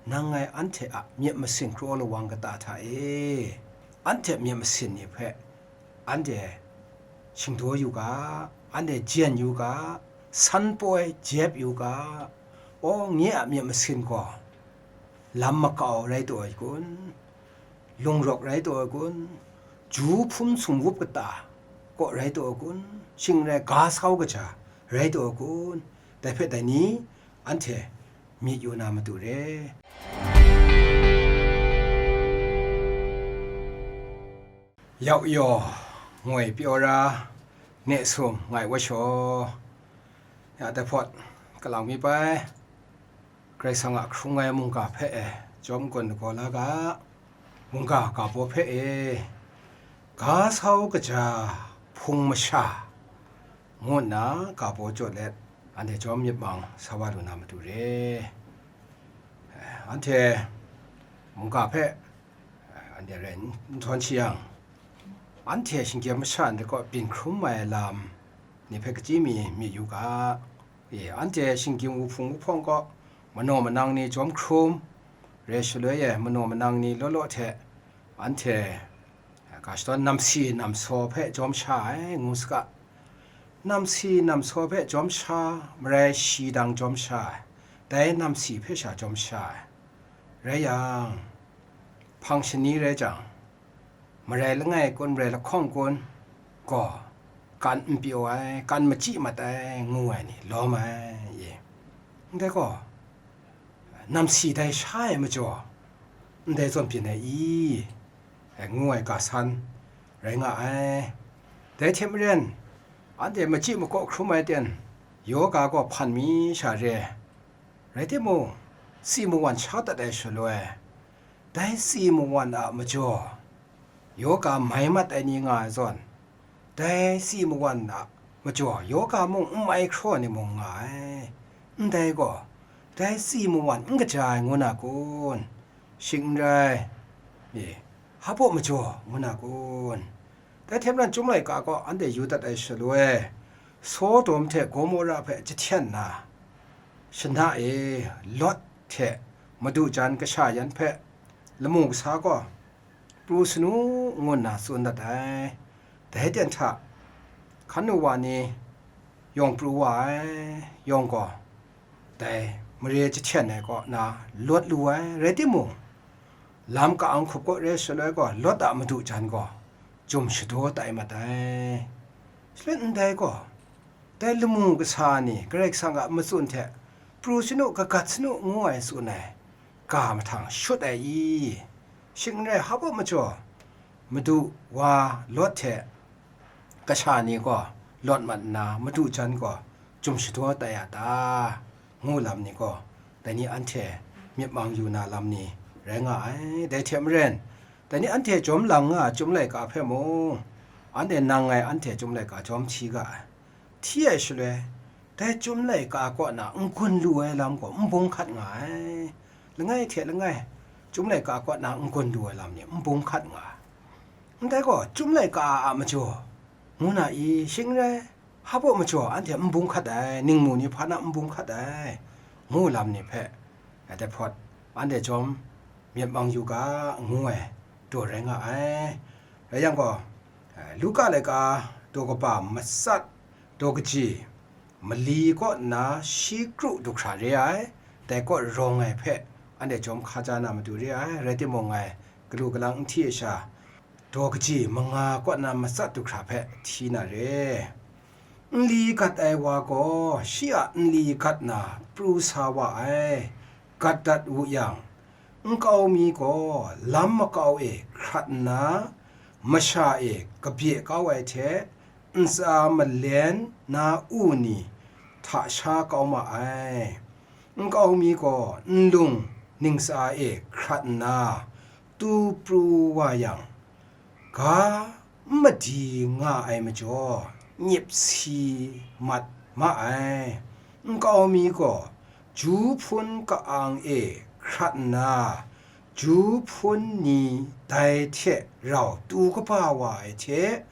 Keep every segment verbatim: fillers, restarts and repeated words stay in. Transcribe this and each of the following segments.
nang ngai anhte a myit masin kraw lawang kata hta e, anhte myit masin ni hpe anhte shingdaw yu ga, anhte jen yu ga, san poi jep yu ga, aw, nye a myit masin gaw lam makau rai taw ai kun? Lungrawk rai taw ai kun? Ju hpum sumwup kata kaw rai taw ai kun? Shing n rai, ga sau kaja rai taw ai kun? Dai hpe dai ni anhte myit yu na matu re. Yau yaw, ngoi pyaw ra, ne sum ngai wa shaw. Ya dai hpawt, kalang mi bai, Karai Kasang a hkrung ai mungga hpe e, jawm n-gun lagaw la ga, mungga ga baw hpe e, ga sau kaja hpung masha, ngu nna ga baw jaw let, anhte jawm myit mang sa wa lu na matu re. Anhte mungga hpe anhte rai n htawn shi yang, anhte shinggyim masha ndai kaw byin hkrum ai lam ni hpe kachyi mi myit yu ga. E, anhte shinggyim wuhpung wuhpawng kaw manaw manang ni jawm hkrum, re shaloi e manaw manang ni law law hte anhte ga shadawn namsi namsaw hpe jawm sha ai, ngu saga. Namsi namsaw hpe jawm sha, marai shi dang jawm sha ai, dai namsi hpe sha jawm sha ai. Rai yang, hpang shani rai jang, marai langai kun, marai lahkawng kun gaw, kan n pyaw ai, kan machyi mat ai, ngu ai ni lawm ai, e. Ndai gaw, namsi dai sha ai majaw, ndai zawn byin ai i? Ngu ai ga san rai nga ai. Dai hte maren, anhte machyi makaw hkrum ai ten, yoga gaw hpan mi sha re. Rai timung, tsi mawan sha dat ai shaloi, dai tsi mawan a majaw, yoga mai mat ai ni nga ai zawn, dai tsi mawan a majaw yoga mung n mai hkraw ni mung nga ai. Ndai gaw, dai tsi mawan n kaja ai ngu na kun? Shing n rai, e, hpa baw majaw ngu na kun? Dai hte maren, Chyum laika kaw anhte yu dat ai shaloi, Sodom hte Gomora hpe jahten na, shana e Lot hte madu jan kasha yan hpe lamu kasa gaw pru sanu ngu nna tsun dat ai. Dai ten hta hkan nu wa ni yawng pru wa ai, yawng gaw dai mare jahten ai kaw na lawt lu ai. Rai timung, lam ka-ang hkup kaw re shaloi gaw, Lot a madu jan gaw jum shadaw tai mat ai. Shaloi ndai gaw, dai lamu kasa ni Karai Kasang a matsun hte pru sanu, kagat sanu ngu ai tsun ai ga mahtang shut ai i? Shing n rai, hpa baw majaw, madu wa Lot hte kasha ni gaw lawt mat nna, madu jan gaw jum shadaw tai a ta, ngu lam ni gaw, dai ni anhte myit mang yu na lam ni rai nga ai. Dai hte maren, dai ni anhte jawm lang nga ai Chyum laika hpe mung, anhte nang ngai anhte Chyum laika jawm hti ga ai. Hti ai shaloi, dai Chyum laika kaw na n-gun lu ai lam gaw n bung hkat nga ai. Langai hte langai, Chyum laika kaw na n-gun lu ai lam ni n bung hkat nga ai. Ndai gaw, Chyum laika a majaw, ngu na i? Shing n rai, hpa baw majaw anhte n bung hkat ai, ningmu ni hpa na n bung hkat ai, ngu lam ni hpe, dai hpawt anhte jawm myit mang yu ga, ngu ai daw rai nga ai. Rai yang gaw, Luka laika daw kaba matsat, daw kaji mali kaw nna shi kru du hkra re ai, dai kaw rawng ai hpe anhte jawm hkaja na matu re ai. Rai timung, ngai galu galang n hti ai sha, daw kaji manga kaw nna matsat du hkra hpe hti na re. Nli gat ai wa gaw shi a nli gat na pru sa wa ai. Gat dat wu yang, nkau mi gaw lam makau e hkrat nna, masha e kabye kau ai hte, ntsa malen na u ni hta sha kau ma ai. Nkau mi gaw nlung ningsa e hkrat nna, tu pru wa yang, ga n madi nga ai majaw, nyip si mat ma ai. Nkau mi gaw ju hpun ka-ang e hkrat nna, ju hpun ni dai hte rau tu kaba wa ai hte,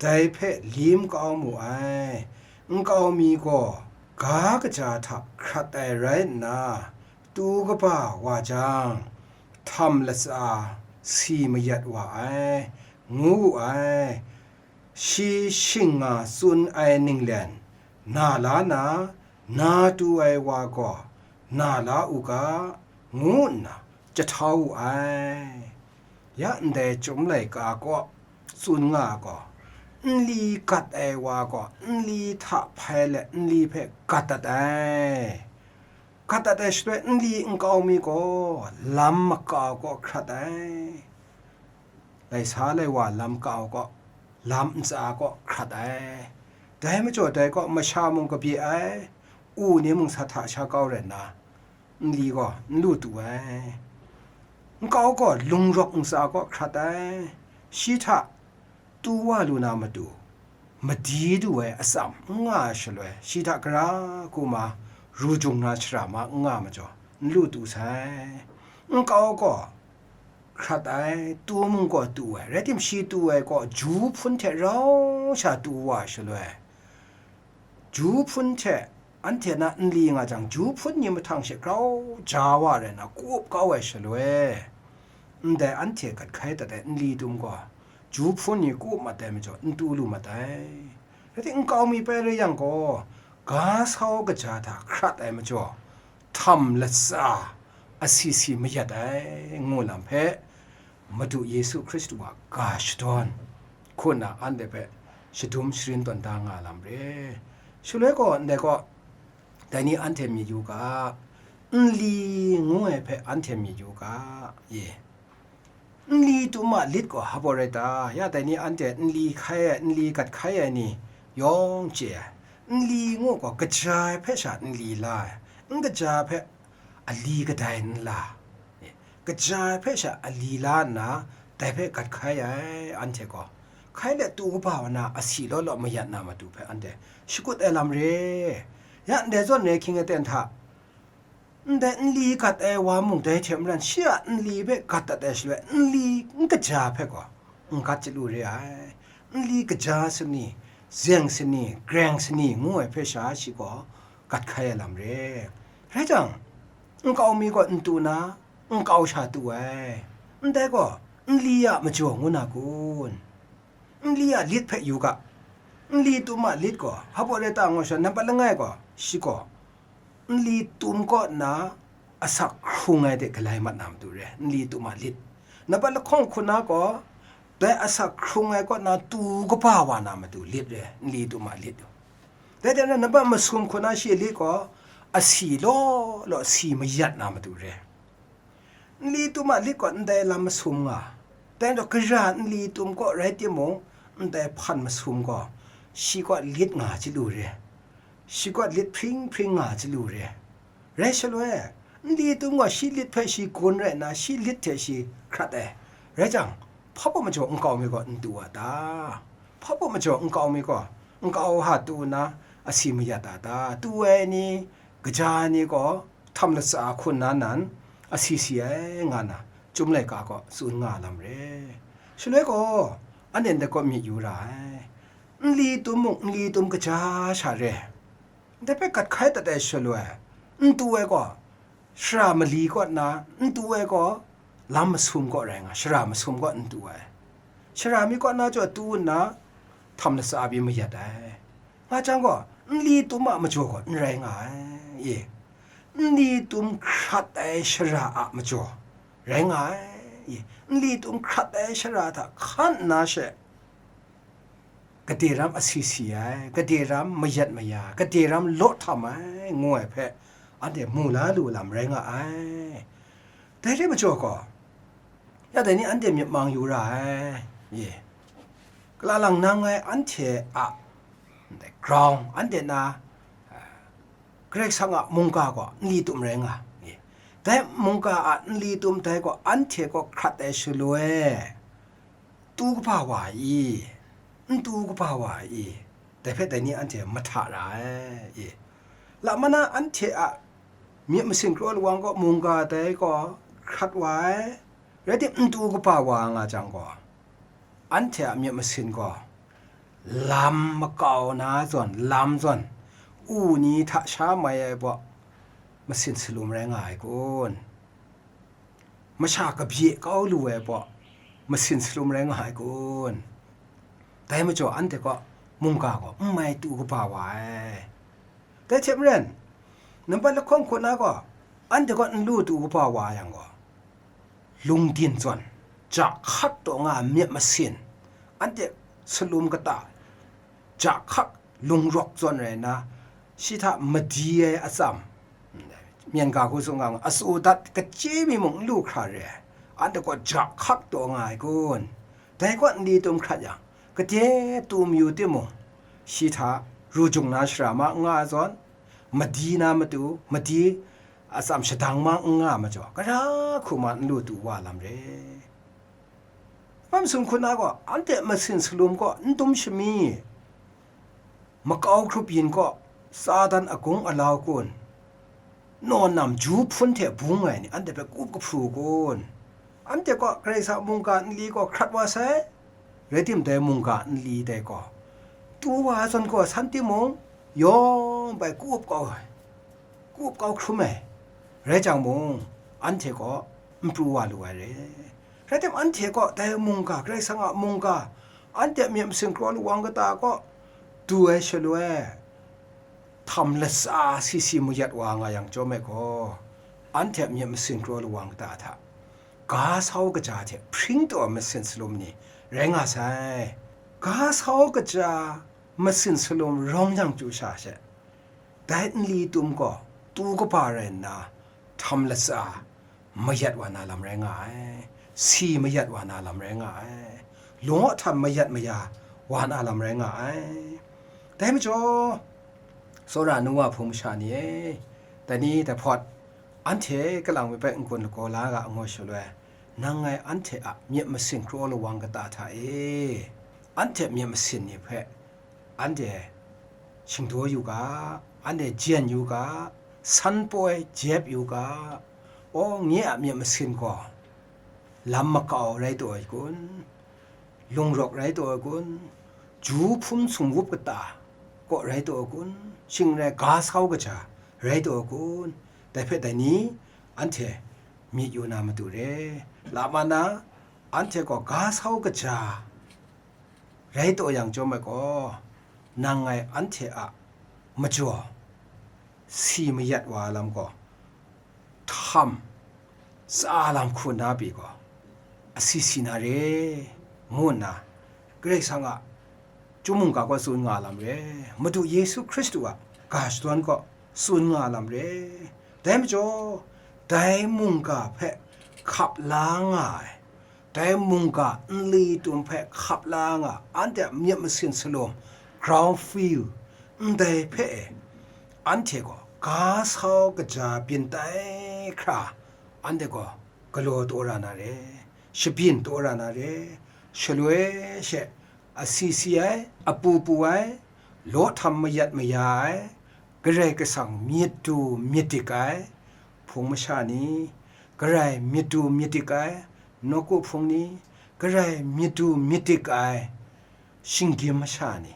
dai hpe lim kau mu ai. Nkau mi gaw ga kaja hta hkrat ai rai nna, tu kaba wa jang, htam latsa si mayat wa ai, ngu wu ai. Shi shing nga tsun ai ninglen, na la na, na tu ai wa gaw, na la u ga, ngu nna jahtau wu ai. Ya ndai Chyum laika kaw tsun nga ai gaw, nli gat ai wa gaw, nli hta hpai let nli hpe gat dat ai. Gat dat ai shaloi nli nkau mi gaw lam makau kaw hkrat ai. Laisa lai wa lam kau kaw, lam ntsa kaw hkrat ai. Dai majaw dai kaw masha mung kabye ai, u ni mung sa hta sha kau rai nna, nli gaw n lu tu ai. Nkau gaw lungrawk ntsa kaw hkrat ai. Shi hta tu wa lu na matu, madi du ai atsam n nga ai shaloi, shi hta gara kuma ru jung na shara ma n nga majaw, n lu tu sai. Nkau gaw hkrat ai, tu mung gaw tu ai, rai tim shi tu ai gaw ju hpun hte rau sha tu wa ai shaloi, ju hpun hte anhte na nli nga jang, ju hpun ni mahtang she grau ja wa rai na, kup kau ai shaloi, ndai anhte gat hkai dat ai nli tum gaw, ju hpun ni kup mat ai majaw, n tu lu mat ai. Rai tim, nkau mi pai rai yang gaw, ga sau kaja hta hkrat ai majaw, htam latsa asi si mayat ai, ngu lam hpe, Madu Yesu Hkristu a ga shadawn hku nna anhte hpe shadum sharin tawn da nga lam re. Shaloi gaw, ndai gaw, dai ni anhte myit yu ga, nli ngu ai hpe anhte myit yu ga, ye. Nli tum a lit gaw hpa baw rai ta? Ya dai ni anhte nli hkai ai, nli gat hkai ai ni yawng chye ai. Nli ngu gaw, kaja ai hpe sha nli la ai, n kaja ai hpe ali kadai n la, kaja ai hpe sha ali la nna, dai hpe gat hkai ai, anhte gaw hkai let tu kaba wa na, asi law law mayat na matu hpe anhte shakut ai lam re. Ya ndai zawn re hkying aten hta, ndai nli gat ai wa mung dai hte maren, shi a nli hpe gat dat ai shaloi, nli n kaja ai hpe gaw n gat chyalu re ai. Nli kaja sani, zeng sani, greng sani ngu ai hpe sha shi gaw gat hkai ai lam re. Rai jang, nkau mi gaw n tu na, nkau sha tu ai. Ndai gaw, nli a majaw ngu na kun? Nli a lit hpe yu ga. Nli tum a lit gaw, hpa baw rai ta ngu sha, nampat langai gaw, shi gaw, nli tum kaw nna asak hkrung ai de galai mat na matu re, nli tum a lit. Nampat lahkawng hku na gaw, dai asak hkrung ai kaw na tu kaba wa na matu lit re, nli tum a lit. Dai hte maren nampat masum hku na shi a lit gaw, asi law law si mayat na matu re. Nli tum a lit gaw ndai lam masum nga, dai majaw gara nli tum kaw rai timung, ndai hpan masum gaw, shi kaw lit nga chyalu re, shi kaw lit hpring hpring nga chyalu re. Rai shaloi, nli tum gaw shi lit hpe shi gun rai nna, shi lit hte shi hkrat ai. Rai jang, hpa baw majaw nkau mi gaw n tu a ta? Hpa baw majaw nkau mi gaw, nkau ha tu nna asi mayat a ta? Tu ai ni, kaja ai ni gaw, htam latsa hku nna nan, asi si ai, nga na, Chyum laika gaw tsun nga lam re. Shaloi gaw, anhte ndai kaw myit yu ra ai. Nli tum mung, nli tum kaja sha re. Ndai hpe gat hkai dat ai shaloi, n tu ai gaw, shara mali kaw nna, n tu ai gaw, lam masum kaw rai nga, shara masum kaw n tu ai. Shara mi kaw na jaw tu nna, htam latsa pyi mayat ai. Nga jang gaw, nli tum a majaw gaw n rai nga ai, e. Nli tum hkrat ai shara a majaw rai nga ai, e. Nli tum hkrat ai shara hta hkan nna she, gade ram asi si ai, gade ram mayat maya, gade ram law htam ai, ngu ai hpe, anhte mu la lu lam rai nga ai. Dai re majaw gaw, ya dai ni anhte myit mang yu ra ai, e. Gala lang nang ai anhte a, ndai ground, anhte na, Karai Kasang a mungga gaw nli tum rai nga, e. Dai mungga a nli tum dai gaw anhte kaw hkrat ai shaloi, tu kaba wa i, n tu kaba wa i, dai hpe dai ni anhte mahta ra ai, e. Lamana anhte a myit masin kraw lawang gaw mungga dai gaw hkrat wa ai, rai tim, n tu kaba wa nga jang gaw, anhte a myit masin gaw lam makau na zawn, lam zawn, u ni hta sha mai ai baw, masin salum rai nga ai kun? Masha kabye kau lu ai baw masin salum rai nga ai kun? Dai majaw anhte kaw mungga gaw n mai tu kaba wa ai. Dai hte maren, nambat lahkawng hku na gaw, anhte kaw n lu tu kaba wa yang gaw, lungdin zawn, jahkak taw nga ai myit masin, anhte salum kata, jahkak lungrawk zawn rai nna, shi hta madi ai atsam, myen ga hku tsun nga, asu dat kachye mi mung n lu hkra re ai, anhte kaw jahkak taw nga ai kun? Dai kaw nli tum hkrat yang, kade tu mayu timung, shi hta ru jung na shara ma n nga ai zawn, madi na matu, madi atsam shadang ma n nga majaw, gara hku ma n lu tu wa lam re. Hpa masun hku na gaw, anhte masin salum kaw n dum shami, makau hkrup yin kaw, Satan agung alau kun, naw nam ju hpun hte bung ai ni anhte hpe kup kahpru kun? Anhte kaw Karai Kasang mungga nli gaw hkrat wa sai, rai tim dai mungga nli dai gaw, tu wa ai zawn gaw san timung, yawng bai kup kau ai, kup kau hkrum ai, rai jang mung, anhte kaw n pru wa lu ai re. Rai tim, anhte kaw dai mungga, Karai Kasang a mungga, anhte a myit masin kraw lawang kata kaw du ai shaloi, htam latsa si si mayat wa nga yang chyawm ai gaw, anhte a myit masin kraw lawang kata hta ga sau kaja hte hpring taw ai masin salum ni rai nga sai. Ga sau kaja masin salum rawng yang chyu sha she, dai nli tum gaw tu kaba rai nna, htam latsa mayat wa na lam rai nga ai, si mayat wa na lam rai nga ai, lung htam mayat maya wa na lam rai nga ai. Dai majaw, tsawra nu wa hpung masha ni e, dai ni dai hpawt, anhte kalang mi hpe n-gun lagaw la ga ngu shaloi, nang ngai anhte a myit masin kraw lawang kata hta e, anhte myit masin ni hpe anhte shingdaw yu ga, anhte jen yu ga, san poi jep yu ga, aw, nye a myit masin gaw lam makau rai taw ai kun? Lungrawk rai taw ai kun? Ju hpum sumwup kata kaw rai taw ai kun? Shing rai ga sau kaja rai taw ai kun? Dai hpe dai ni anhte myit yu na matu re. Lama na, anhte gaw ga sau kaja rai taw yang chyawm ai gaw, nang ngai anhte a majaw si mayat wa ai lam gaw, htam tsa lam hku na pyi gaw, asi si na re, ngu nna Karai Kasang a Chyum mungga gaw tsun nga lam re, Madu Yesu Hkristu a ga shadawn gaw tsun nga lam re. Dai majaw, dai mungga hpe hkap la nga ai, dai mungga nli tum hpe hkap la nga, anhte a myit masin salum, ground field, ndai hpe e, anhte gaw ga sau kaja byin tai hkra, anhte gaw galaw taw ra na re, shabyin taw ra na re, shaloi she, asi si ai, apu pu ai, law htam mayat maya ai, Karai Kasang myit du myit dik ai hpung masha ni, Karai myit du myit dik ai nawku hpung ni, Karai myit du myit dik ai shinggyim masha ni,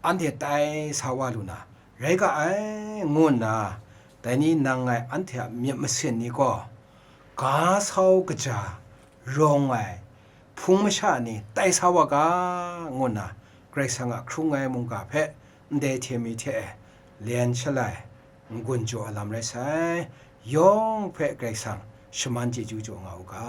anhte tai sa wa lu na rai ga ai, ngu nna, dai ni nang ngai anhte a myit masin ni gaw, ga sau kaja rawng ai hpung masha ni tai sa wa ga, ngu nna Karai Kasang a hkrung ai mungga hpe ndai hte mi hte e len shalai n-gun jaw ai lam rai sai. Yawng hpe Karai Kasang shaman chyeju jaw nga u ga.